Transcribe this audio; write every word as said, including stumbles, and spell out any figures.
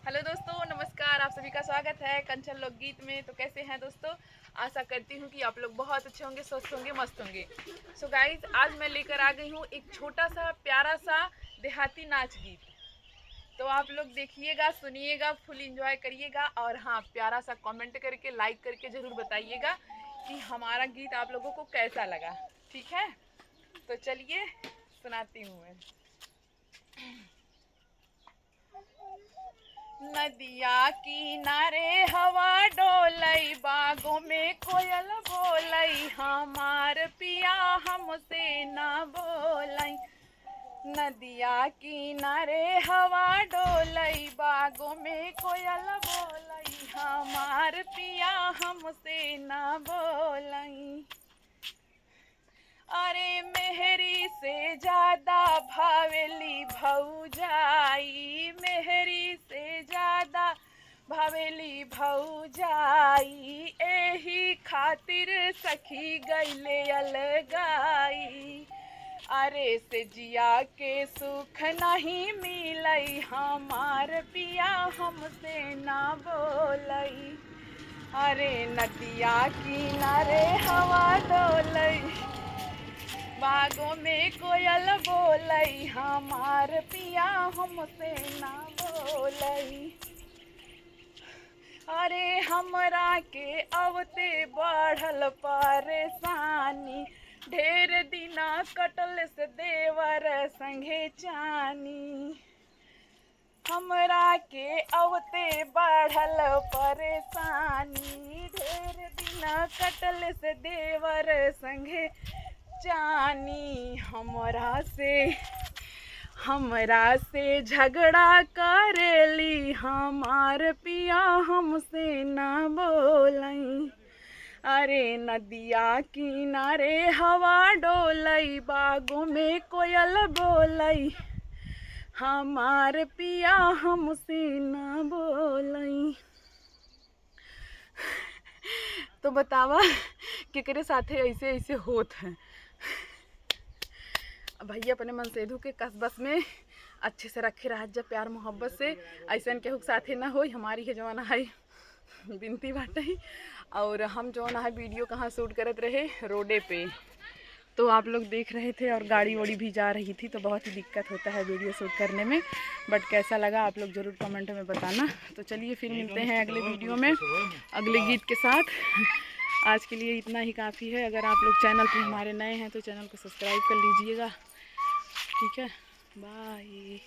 हेलो दोस्तों, नमस्कार, आप सभी का स्वागत है कंचन लोकगीत में। तो कैसे हैं दोस्तों? आशा करती हूँ कि आप लोग बहुत अच्छे होंगे, स्वस्थ होंगे, मस्त होंगे। सो गाइस, आज मैं लेकर आ गई हूँ एक छोटा सा प्यारा सा देहाती नाच गीत। तो आप लोग देखिएगा, सुनिएगा, फुल एंजॉय करिएगा और हाँ, प्यारा सा कमेंट करके, लाइक करके ज़रूर बताइएगा कि हमारा गीत आप लोगों को कैसा लगा। ठीक है, तो चलिए सुनाती हूँ मैं। नदिया किनारे हवा डोलई, बागों में कोयल बोलई, हमार पिया हमसे ना बोलई। नदिया किनारे हवा डोलई, बागों में कोयल बोलई, हमार पिया हमसे ना बोलई। अरे मेहरी से ज्यादा भावेली भौजाई, मेहरी से ज्यादा भावेली भौजाई, एही खातिर सखी गईले अलगाई। अरे से जिया के सुख नहीं मिलई, हमार पिया हमसे ना बोलई। अरे नदिया किनारे हवा डोलई, बागों में कोयल बोलई, हमार पिया हमसे ना बोलई। अरे हमरा के अवते बढ़ल परेशानी, ढेर दिना कटल से देवर संगे चानी। हमरा के अवते बढ़ल परेशानी, ढेर दिना कटल से देवर संगे चानी। हमरा से, हमरा से झगड़ा करेली, हमार पिया हमसे ना बोलई। अरे नदिया किनारे हवा डोलई, बागों में कोयल बोलई, हमार पिया हमसे ना बोलई। तो बतावा, केकरे साथे ऐसे ऐसे होत है? अब भैया अपने मनसेधु के कस बस में अच्छे से रखे रहत जा, प्यार मोहब्बत से। ऐसन केहू के साथे ना होई, हमारी है जवाना है बिनती बाटे। और हम जौन है वीडियो कहाँ शूट करत रहे, रोडे पे, तो आप लोग देख रहे थे और गाड़ी वाड़ी भी जा रही थी, तो बहुत ही दिक्कत होता है वीडियो शूट करने में। बट कैसा लगा आप लोग ज़रूर कमेंट में बताना। तो चलिए फिर मिलते हैं अगले वीडियो में अगले गीत के साथ। आज के लिए इतना ही काफ़ी है। अगर आप लोग चैनल पर हमारे नए हैं तो चैनल को सब्सक्राइब कर लीजिएगा। ठीक है, बाय।